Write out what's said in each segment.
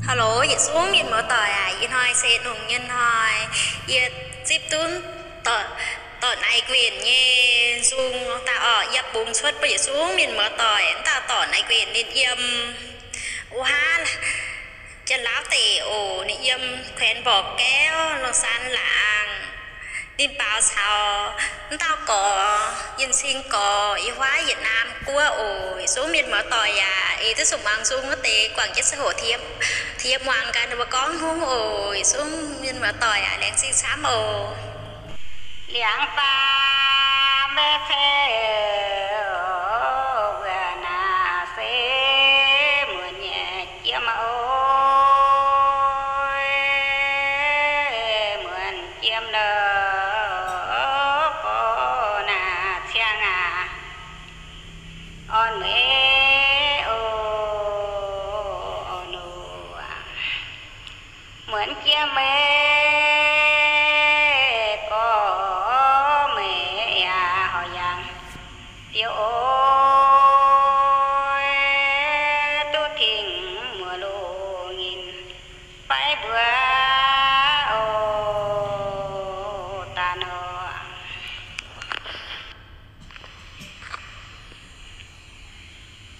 Hello, yietc zungv mienh muoz-doic aac, ih hnoi se longc nyei hnoi, yie zipv duqv dorc naaiv guenc nyei nzung daaih orqc, yie bungx cuotv bun yietc zungv mienh muoz-doic. Wuov dauh dorc naaiv guenc ninh yiem wuov haav Janx-Laauv deic oc. Ninh yiem แขวงบ่อแก้ว Langshan laangz. Ninh baaux caux wuov dauh gorx, Yinh Cing gorx, yiem wuov Yietc Naam guoqv oc. Yietc zungv mienh muoz-doic yaac eix duqv zuqc muangx nzung wuov deix guangc jienv ziangh hoc tengx yie muangx gaax ninh mbuo gorngv hungh oc. Yietc zungv mienh muoz-doic yaac laengz zingh camv oc. Liangx faam mbe cei, mbuo naaiv se muonz nyei jiem oc. Muonz jiem lorqc, gorx naaiv ciangv aac, orn meih oc, orn oc. Muonz jiem meih, gorx meih yaac horpc yangh fiou oc. Duqv tengx muoz-loz nyinh fai mbuo oc, daaih nor.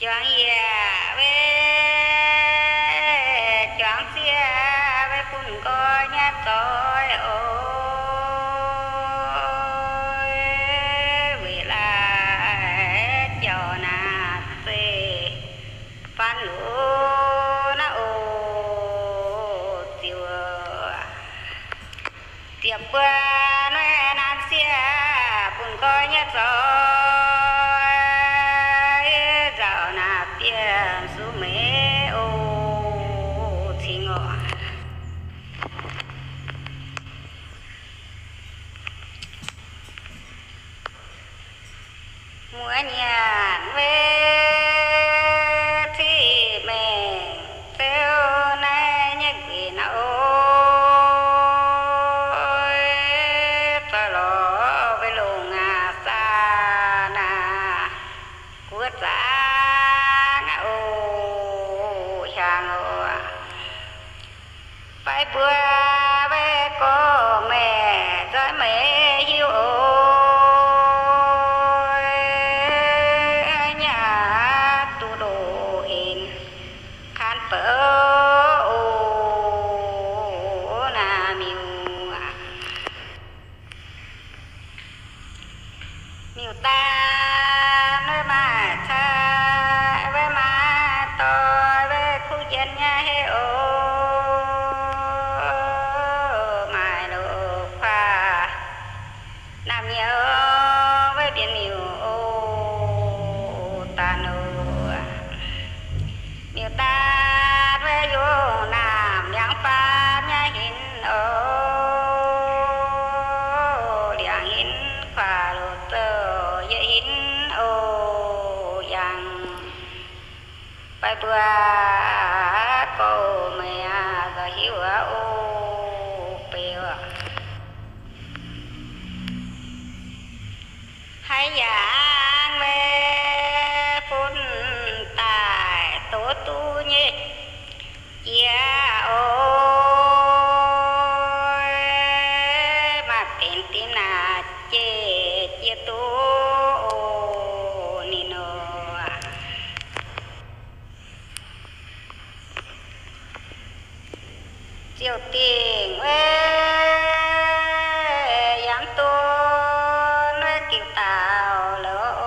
Juangc yie weic juangc ziex weic bun nqoi nyei zoih oc. Weic laaix jauv naaiv zeiv faan lunx naaiv oc, ziouc ziepc buo nueiv naanc sieqv bun nqoi nyei zoih nzauh naaiv bienh suv meih oc, cingx oc. Muoz nyanc weic ciqv maengc zouv naaiv nyei nquenc oc. Zoih lorz weic longc aac, saah naaic guoqv zaangc aac oc, hiaangx oc. Fai mbuo weic gorx-maeqc nzoih meih hiuv oc. Nyaah duqv loz-henv kanh bouc oc, naaiv miuc aac. Miuc-daan weic maaih cai, weic maaih doix, weic kuv jienv nyei heh oc. Maaih loz-kuaah naamh nyouz weic mbienx miuc oc, daan oc. Miuc-daan weic yungh naamh liangx faam nyei hinc oc, liangx hinc kuaah loz zouv yietc hinc oc, yangh. Fai mbuo gorx-maeqc aac, nzoih hiuv oc, beu. Haaix yangh weic fun daaih doz duqv nyei jiex oc. Maaih benx dimv naaic jiex, jiex duqv oc, ninh nor. Ziouc dingc weic yangh duqv weic diuc dauh loz,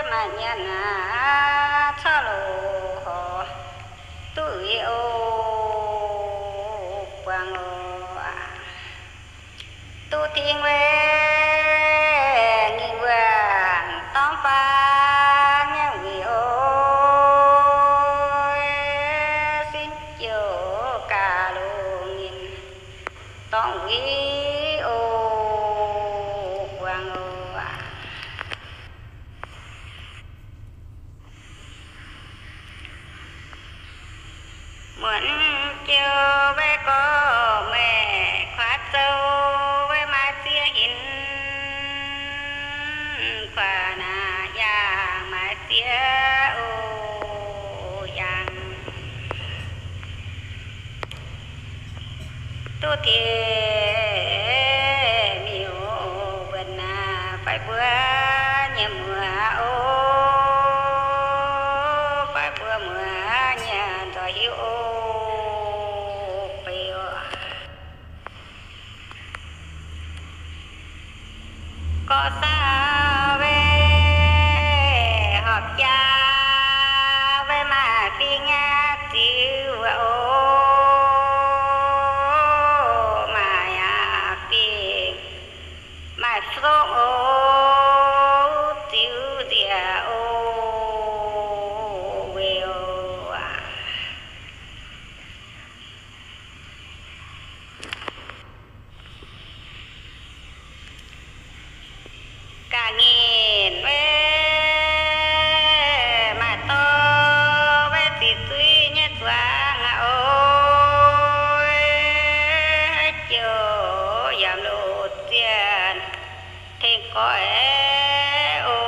maaih nyanc aac, corc loz horc duqv uix oc, buangh oc. Duqv dingc weic nginh wuonh dorngx faanv nyei wuic oc, sin jiouc gaax longx nyinh dorngx wuic oc, buangh oc. Muonz jiouv weic gorx-maeqc kuaaiv zouv weic maaih ziex hinc, kuaaiv naaic yangh maaih ziex oc, Duqv diex miuc wuonc aac, fai mbuo nyei muoz o, fai mbuo muoz nyei nzoih hiuv o, beu. Gorx saah wei horpc jaa wei maaih fing nyei ziux o, maaih aqv fing, maaih songv o, ziux nziex o, weu aac. Ga'nyiec wei maaih dorh wei ziqc zuiz nyei zuangx aqv o, haaix joux yaac loz zienh tengx goiv o,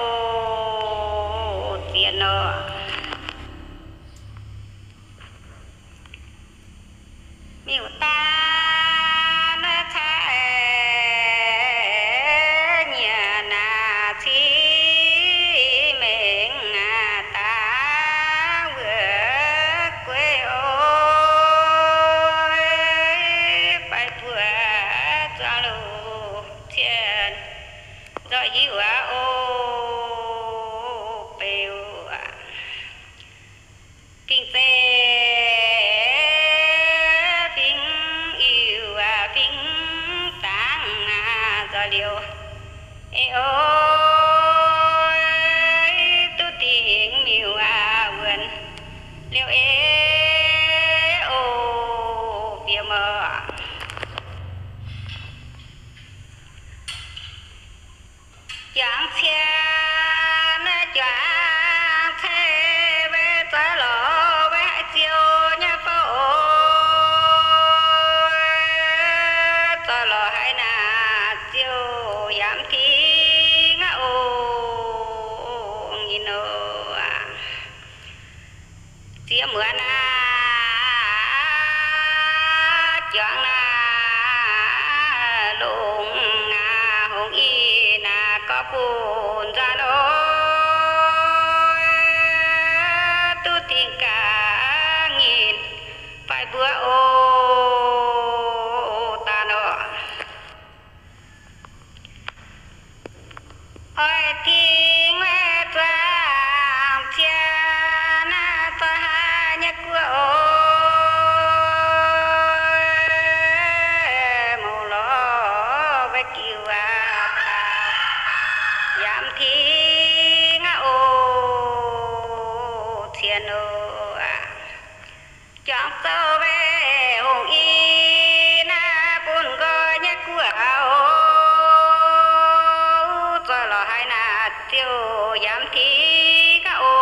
zienh nor. Miuc-daan naaiv cai nyiec naaic civ mengh naaic daaih wuov gueiv o, fai buo zuangx loz cien nzoih hiuv aqv o, beu aac. Fingx Zeiz, fingx Iu aac, fingx Dangv aac, nzoih liouh ei o, duqv dingc miuc aac, wuonc liouh ei o, bieqc mouc. Juangc cien, juangc cei, weic zoih lorz weic haaix ziouc nyei fouv, zoih lorz haaix naaic ziouc yaac mv tingx aqv o, nyei nor. Ziex muonz naaic, juangc naaic, longc naaic, hungh ih naaic, gorqv-bunh nzanc o, duqv dingc ga'nyiec faix mbuo o, daaih nor. Oix dingc maiv zuangx cien naaiv, zoih haaix nyei guoqv o, mouc lorz weic giuv aqv, yaac mv tingx aqv o, cien o. Juangc zouv weic hungh ih naaic, bun nqoi nyei guoqv o, zoih lorz haaix naaic ziouc yaac mv tingx aqv o,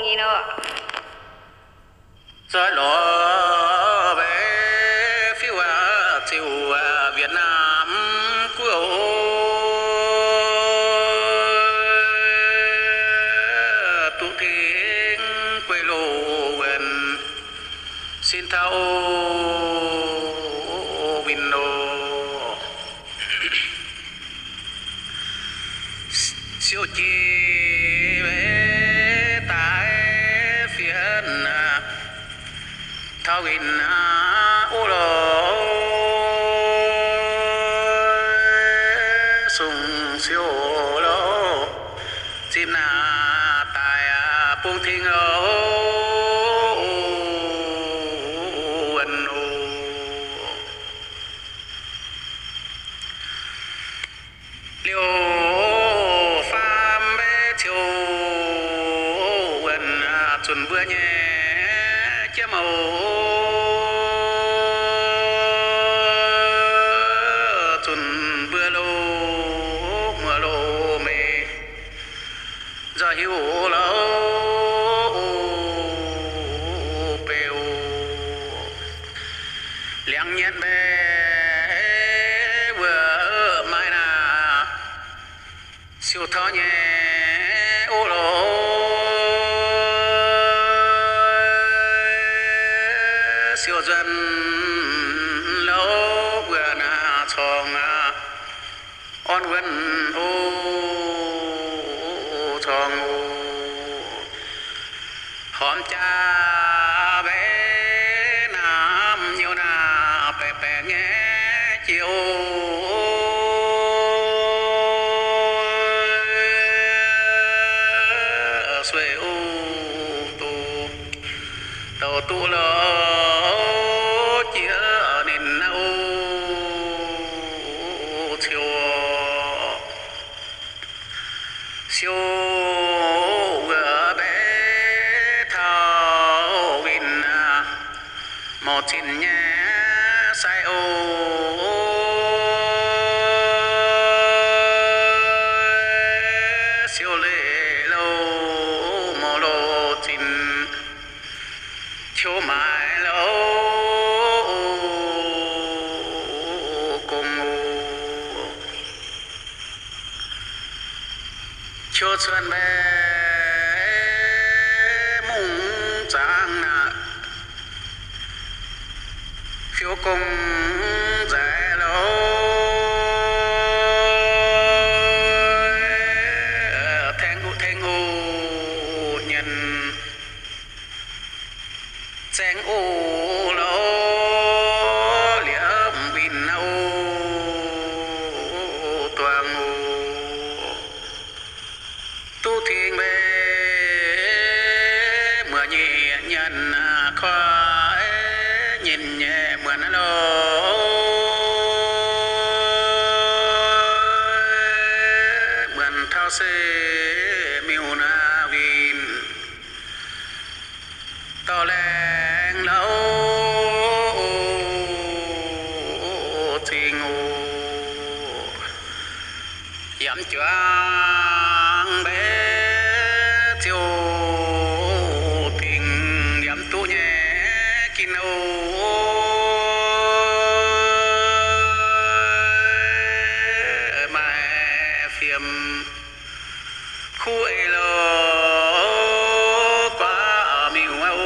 nyei nor. Zoih lorz weic fiuv aqv ziouc Việt Nam guoqv o, duqv dingc gueiv loz wuonc sin taux win nor. Siouc jiex daaih fienx taux win aqv o lorqc, sung siouc lorqc, zipv naaic daaih bung tingx lorqc, wuonc oc. Liouh faam mbe ciouc wuonc zunc mbuo nyei jiem oc, zunc mbuo loz muoz loz meix nzoih hiuv lorqc, beu liangx nyetv mbe wuov maaih naaic siouc taux nyei o lorqc, siouc nzuonx dorngx oc. Hormh jaa mbaeqc naamh nyouz naaic, baeqc baengc nyei jiex oc. Sueih oc, duqv douc duqv lorz jiex ninh naaiv oc. Ciou, siou wuov mbaeqc taux winh aac, morc zinh nyei sai oc. Siou leih louh morc louh zinh, ciou maaiz louh gong oc. Ciou cuotv mbaeqc mungv zaangc naaic, fiou gong nzaix louh, tengx uv tengx uv nyienz, zaengx uv louh liemh winh oc, duangx oc. Duqv tingx mbaeqc muoz nyei nyanc, koiv nyinh nyei muonz aqv lorqc. Muonz taux se miuc naaiv winh dorh laengz louh zingh oc. Yamv juangc mbaeqc ziouc dingc yamv duqv nyei gin oc. Maaih fiem kuv ei lorqc, guaav miuc oc,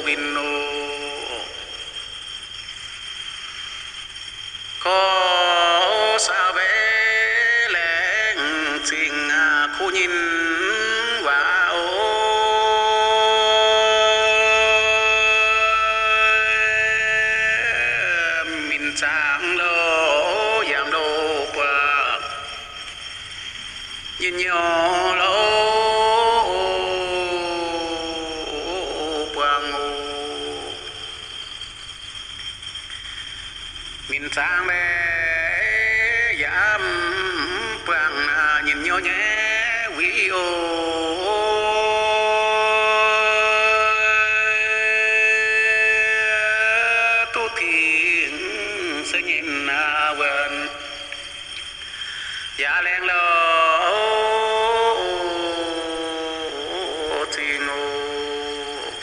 winh oc. Gorx saau mbaeqc laengz zingh kuv nyinh waac oc. Minc zaangc louh yaac louh buatc nyinh nyouz louh buangh oc. Minc zaangc mbaeqc yaac mv buangh nyinh nyouz nyei wuic oc. Duqv tingx se nyinh wuonc yaac laengz louh zingh oc.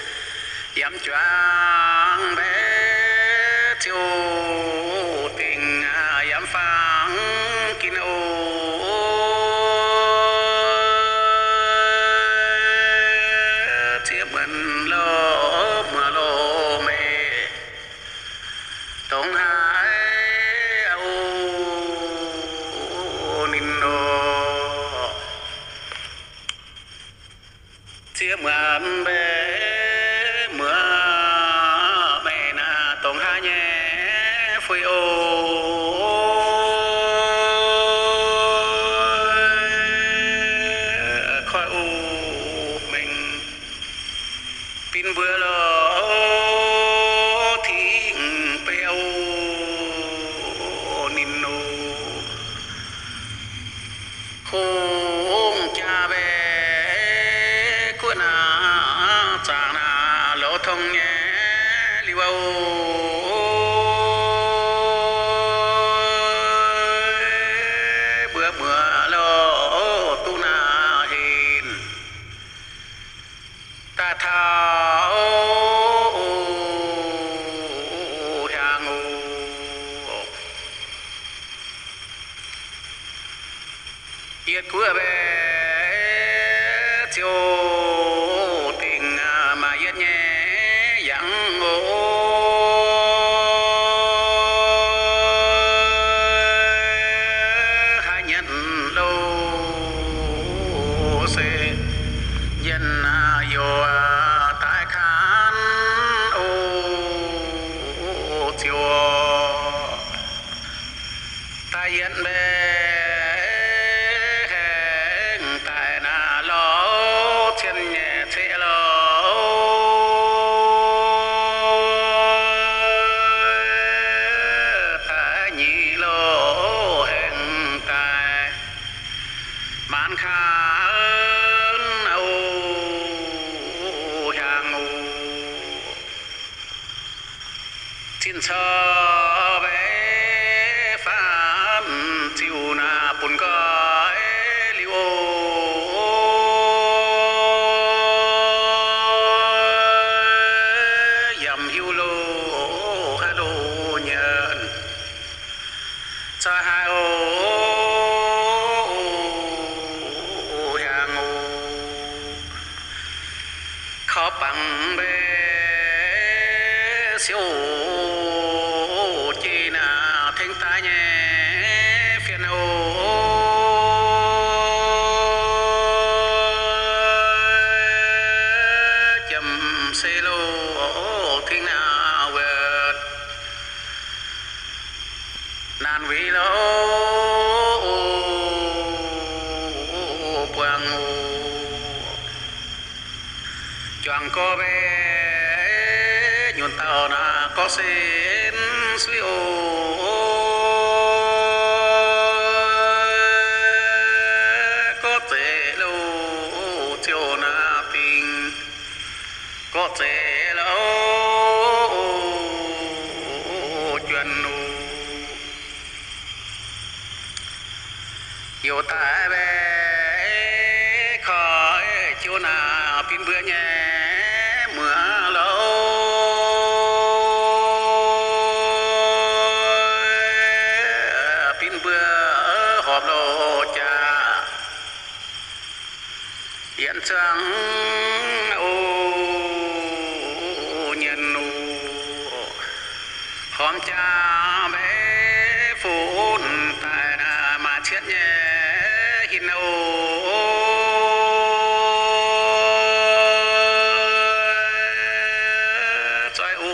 Yamv juangc mbaeqc ziouc dingc yamv fangx gin oc. Ziex muonz loz muoz loz meih dongh haaix oc, ninh oc. Ziex muonz mbaeqc muoz meih naaic dongh haaix nyei fuix oc. Koiv uv mengh bin mbuo loz tingx beu oc, ninh oc. Hungh jaa mbaeqc guoqv naaic zaangc naaic loz tong nyei liuz oc. Mbuo muoz loz duqv naaic henv daaih taux hiaangx oc. Yietc guoqv mbaeqc ziouc dingc maaih yietv nyei yangh oc. Haaix nyanc loh se yienh youc daaih kan o ziouc daaih yietv mbe haengh daaih naaiv lorz cien nyei ceqv lorz daaih nyic lorz haengh daaih maanc kaaix o hiaangx o. Zinh caux mbe faam ziux naaiv bun nqoi liuz o, yaac mv hiuv loz haaix loz nyanc zai haaix o hiaangx o. Kaux bangc mbe siouc jiex naaiv tengx daaih nyei fien o, jiem se loz tengx naaiv wuov naanc weix lorz buangh o. Juangc gorx mbe nyunc dauh naaiv gorx sen suiv o, gorx zeiz loz ziouc naaiv dingc, gorx zeiz loz juonh o. Youc daaih mbe koi jiu naaiv bin mbuo nyei muoz loz, bin mbuo horpc loz jaax yienx zuangx o nyienx o. Hormh jaax mbe funx daaih naaiv maaih cietv nyei hinc o, zoih o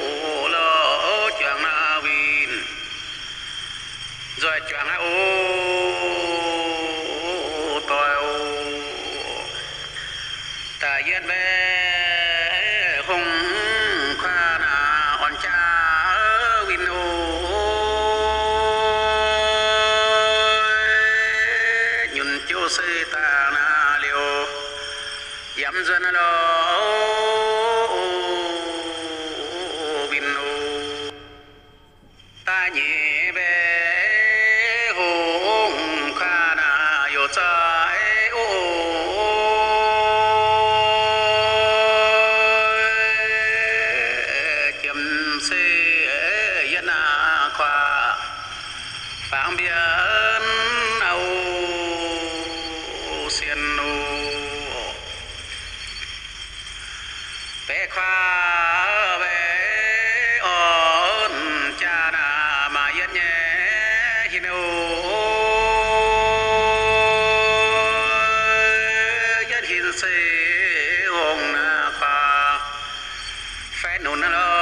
loz juangc naaiv winh, nzoih juangc naaiv o doic o. Da'yietv mbe hungh kuaah naaiv orn jaax winh o, nyunc jiouv se dangh naaiv liuz yaac mv nzuonx loz winh o. Da'nyeic mbe hungh kuaah naaiv youc zoih o, jiem se yietv naaiv kuaah fangx mbienv o, sienx o. Deix kuaah mbe orn jaax naaiv maaih yietv nyei hinc o, yietv hinc se hungh naaiv kuaah faix nunc loz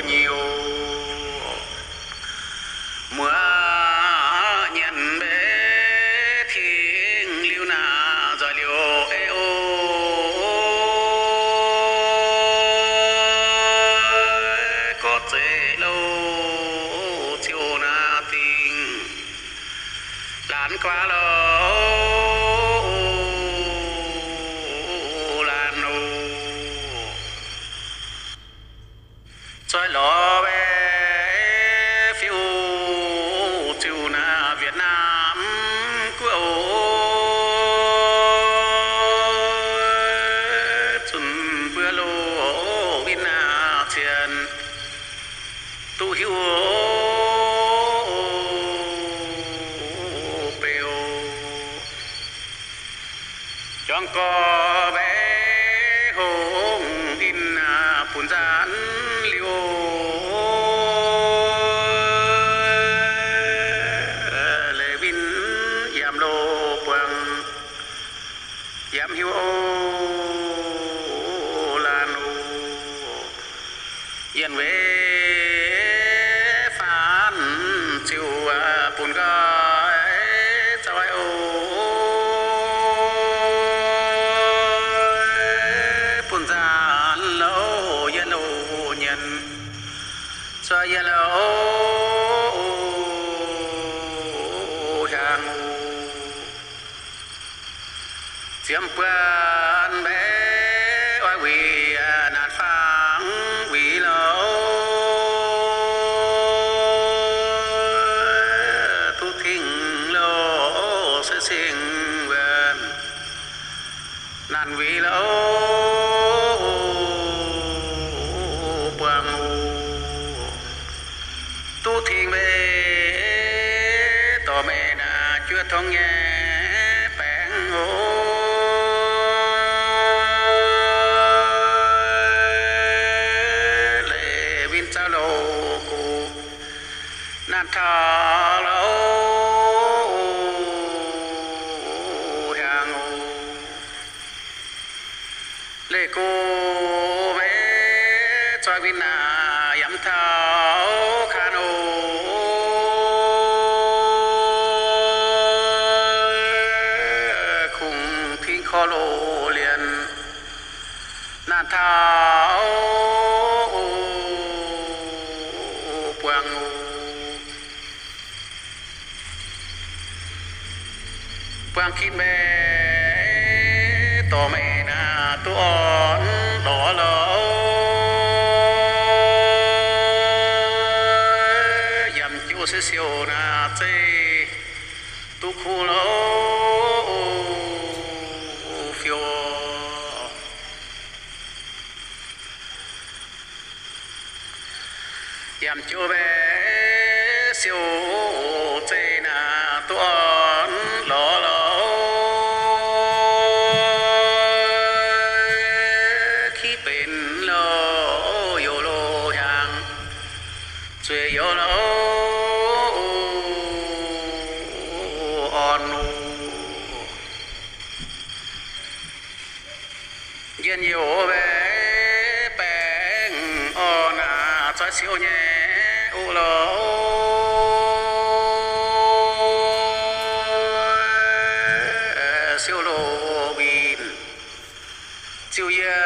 nyic o. Muoz nyanc mbe tingx liuz naaiv nzoih liuz ei o, gorx zeiv loz ziouc naaiv dingc laanh guaax loz laanh o. Zoih lorz mbe fiuv ziux naaiv Việt Nam guoqv o, zunc mbuo loz win naaiv cien duqv hiuv o, beu juangc gorx mbe hungh in bun nzaanx liuz, leiz win yaac buangh yaac mv hiuv oc. Laanh oc, yienh weic faanv ziouc bun nqoi zaux oc. Bun nzaanx louh yienh oc, nyienz cuotv yienh louh hiaangx oc. Ziemx buonc mbaeqv oix wuic naanc fangx wuic louh, duqv tingx louh se singx wuonc naanc wuic louh buangh oc. Duqv tingx mbaeqv dorh meih naaic juov tongx nyei baengc oc. Leiz win zaux louh gox naanc taux louh hiaangx oc. Leih gox mbaeqv zoih win naaic yaac mv taux kanh oc. Kungx tingx korv loz lienz naanc taux buangh oc. Buangh ginv mbaeqv dorh meih naaic duqv orn lorz louh, yaac mv joux se siou naaic zeiv duqv kuv louh fiou. Yaac mv joux mbaeqv siou zeiv naaic duqv orn lorz louh, kiv benx louh youz loz hiaangx, zueiz youz louh orn oc. Njien-youh mbaeqv baengh orn naaic zoih siou nyei oc louh. Siou loz winh ziouc yie